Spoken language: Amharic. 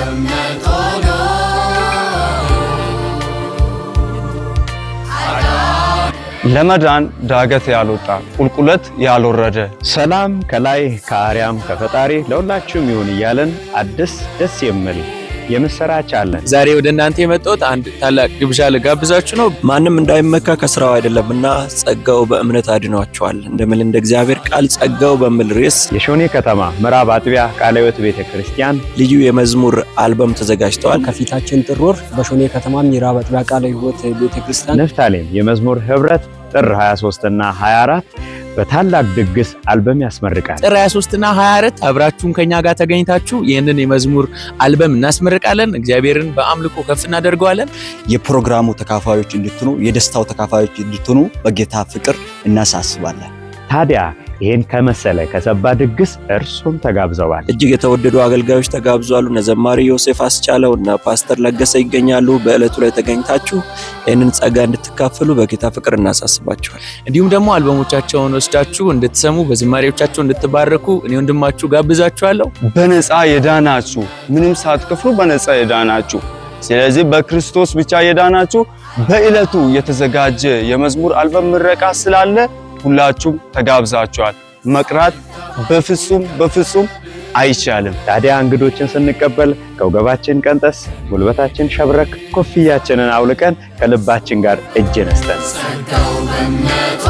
በእምነት ሆኖ ለመዳን ዳገት ያልወጣ፣ ቁልቁለት ያልወረደ። ሰላም ከላይ ከአርያም ከፈጣሪ ለሁላችሁም ይሁን እያለን አዲስ ደስ የሚል የምስራች አለን። ዛሬ ወደ እናንተ የመጣሁት አንድ ታላቅ ግብዣ ልጋብዛችሁ ነው። ማንም እንዳይመካ ከስራው አይደለምና ጸጋው በእምነት አድኗቸዋል እንደሚል እንደ እግዚአብሔር ቃል ጸጋው በሚል ርዕስ የሾኔ ከተማ ምዕራብ አጥቢያ ቃለ ሕይወት ቤተ ክርስቲያን ልዩ የመዝሙር አልበም ተዘጋጅተዋል። ከፊታችን ጥር ወር በሾኔ ከተማ ምዕራብ አጥቢያ ቃለ ሕይወት ቤተክርስቲያን ንፍታሌም የመዝሙር ህብረት ጥር 23 እና 24 በታላቅ ድግስ አልበም ያስመርቃል። ጥር 23 እና 24 አብራችሁን ከኛ ጋር ተገኝታችሁ ይህንን የመዝሙር አልበም እናስመርቃለን። እግዚአብሔርን በአምልኮ ከፍ እናደርገዋለን። የፕሮግራሙ ተካፋዮች እንድትሆኑ፣ የደስታው ተካፋዮች እንድትሆኑ በጌታ ፍቅር እናሳስባለን። ታዲያ ይህን ከመሰለ ከሰባ ድግስ እርሱም ተጋብዘዋል። እጅግ የተወደዱ አገልጋዮች ተጋብዘዋል። እነ ዘማሪ ዮሴፍ አስቻለው እና ፓስተር ለገሰ ይገኛሉ። በዕለቱ ላይ ተገኝታችሁ ይህንን ጸጋ እንድትካፈሉ በጌታ ፍቅር እናሳስባችኋል። እንዲሁም ደግሞ አልበሞቻቸውን ወስዳችሁ እንድትሰሙ፣ በዝማሬዎቻቸው እንድትባረኩ እኔ ወንድማችሁ ጋብዛችኋለሁ። በነፃ የዳናችሁ፣ ምንም ሳትከፍሉ በነፃ የዳናችሁ፣ ስለዚህ በክርስቶስ ብቻ የዳናችሁ፣ በዕለቱ የተዘጋጀ የመዝሙር አልበም ምረቃ ስላለ ሁላችሁም ተጋብዛችኋል። መቅራት በፍጹም በፍጹም አይቻልም። ታዲያ እንግዶችን ስንቀበል ከወገባችን ቀንጠስ፣ ጉልበታችን ሸብረክ፣ ኮፍያችንን አውልቀን ከልባችን ጋር እጅ ነስተን ጸጋው በእምነት